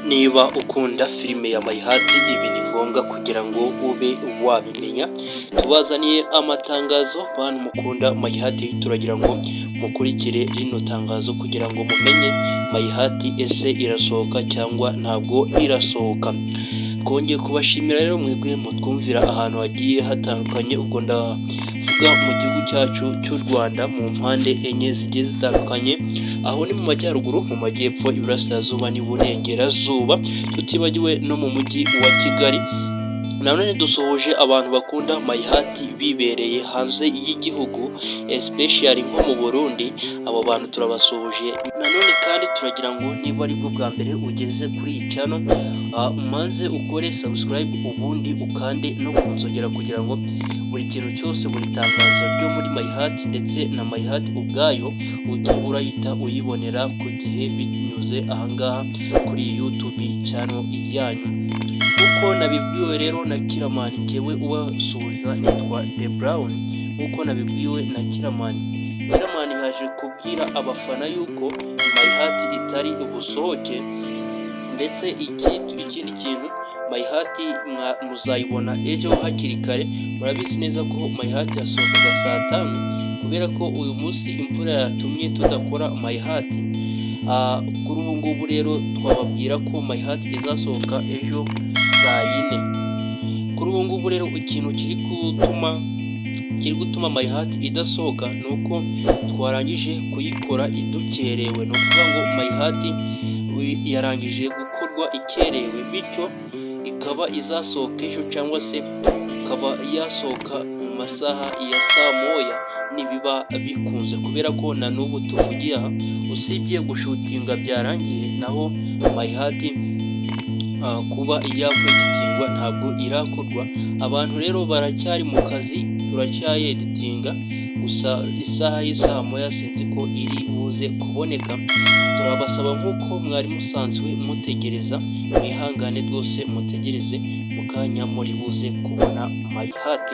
Niba ukunda filime ya My Heart, ibi ni ngombwa kugira ngo ube wabimenya. Tubazaniye amatangazo. Bantu mukunda My Heart, turagira ngo mukurikire rino tangazo kugira ngo mumenye My Heart ese irasohoka cyangwa ntabwo irasohoka. Twongeye kubashimira rero mwebwe mutwumvira ahantu hagiye hatandukanye, ubwo ndavuga mu gihugu cyacu cy'u Rwanda mu mpande enye zigiye zitandukanye, aho ni mu majyaruguru, mu majyepfo, iburasirazuba n'iburengerazuba, tutibagiwe no mu mujyi wa Kigali. Nanone dusuhuje abantu bakunda My Heart bibereye hanze y'igihugu, especially nko mu Burundi, abo bantu turabasuhuje. Nanone kandi turagira ngo niba aribwo bwa mbere ugeze kuri iyi channel, umanze ukore subscribe, ubundi ukande no ku nzogera kugira ngo buri kintu cyose, buri tangazo ryo muri My Heart ndetse na My Heart ubwayo ujye urahita uyibonera ku gihe binyuze ahangaha kuri YouTube channel yanyu. Nk'uko nabibwiwe rero na Kiramani, njyewe ubasuhuza nitwa The Brown. Nk'uko nabibwiwe na Kiramani, Kiramani yaje kubwira abafana yuko My Heart itari busohoke, ndetse ikindi kintu, My Heart muzayibona ejo hakiri kare. Murabizi neza ko My Heart yasohokaga saa 5. Kubera ko uyu munsi imvura yatumye tudakora My Heart, kuri ubu ngubu rero twababwira ko My Heart izasohoka ejo saa 4. Kuri ubu ngubu rero ikintu kiri gutuma My Heart idasohoka ni uko twarangije kuyikora idukerewe. Ni ukuvuga ngo My Heart yarangije gukorwa ikerewe, bityo ikaba izasohoka ejo cyangwa se ikaba yasohoka mu masaha ya saa 1 nibiba bikunze, kubera ko na n'ubu tuvugiye aha usibye gushootinga byarangiye, naho My Heart kuba yakweditingwa ntabwo irakorwa. Abantu rero baracyari mu kazi, turacyayeditinga. Gusa isaha y'isaa moya sinzi ko iri buze kuboneka. Turabasaba nk'uko mwari musanzwe mutegereza, mwihangane rwose mutegereze, mu kanya muri buze kubona My Heart.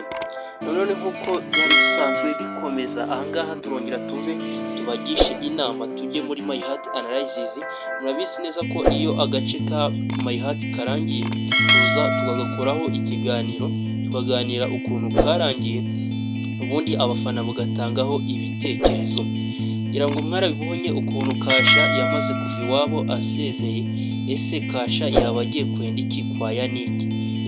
Nanone nk'uko byari bisanzwe bikomeza, ahangaha turongera tuze tubagishe inama, tujye muri My Heart analysis. Murabizi neza ko iyo agace ka My Heart karangiye tuza tukagakoraho ikiganiro, tukaganira ukuntu karangiye, ubundi abafana bagatangaho ibitekerezo. Ngira ngo mwarabibonye ukuntu Kasha yamaze kuva iwabo asezeye. Ese Kasha yaba agiye kwenda iki kwa Yannick?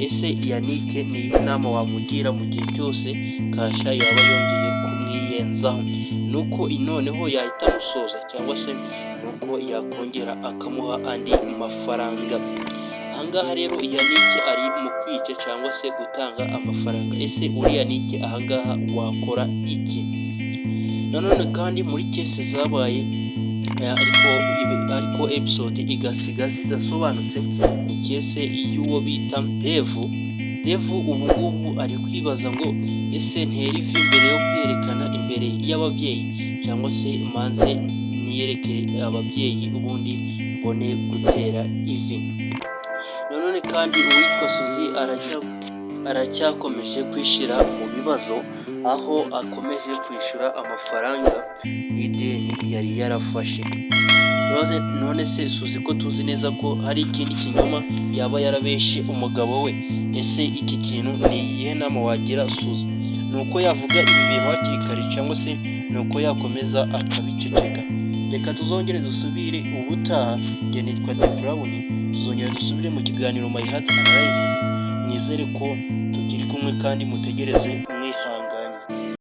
Ese Yannick ni iyihe nama wamugira mu gihe cyose Kasha yaba yongeye kumwiyenzaho? Nuko noneho yahita amusoza cyangwa se nuko yakongera akamuha andi mafaranga? Ahangaha rero Yannick ari mu kwica cyangwa se gutanga amafaranga. Ese uri Yannick, ahangaha wakora iki? Nanone kandi muri case zabaye ariko episode igasiga zidasobanutse, ni case y'uwo bita Devu. Devu ubu ngubu ari kwibaza ngo ese ntera ivi mbere yo kwiyerekana imbere y'ababyeyi, cyangwa se manze niyereke ababyeyi ubundi mbone gutera ivi? Nanone kandi uwitwa Suzi aracyakomeje kwishyira mu bibazo, aho akomeje kwishyura amafaranga y'ideni yari yarafashe. None se Suzi, ko tuzi neza ko hari ikindi kinyoma yaba yarabeshe umugabo we, ese iki kintu ni iyihe nama wagira Suzi? Ni uko yavuga ibi bintu hakiri kare cyangwa se ni uko yakomeza akabiceceka? Reka tuzongere dusubire ubutaha. Njye nitwa The Brown, tuzongera dusubire mu kiganiro My Heart Analysis. Mwizere ko tukiri kumwe kandi mutegereze mwihanganye.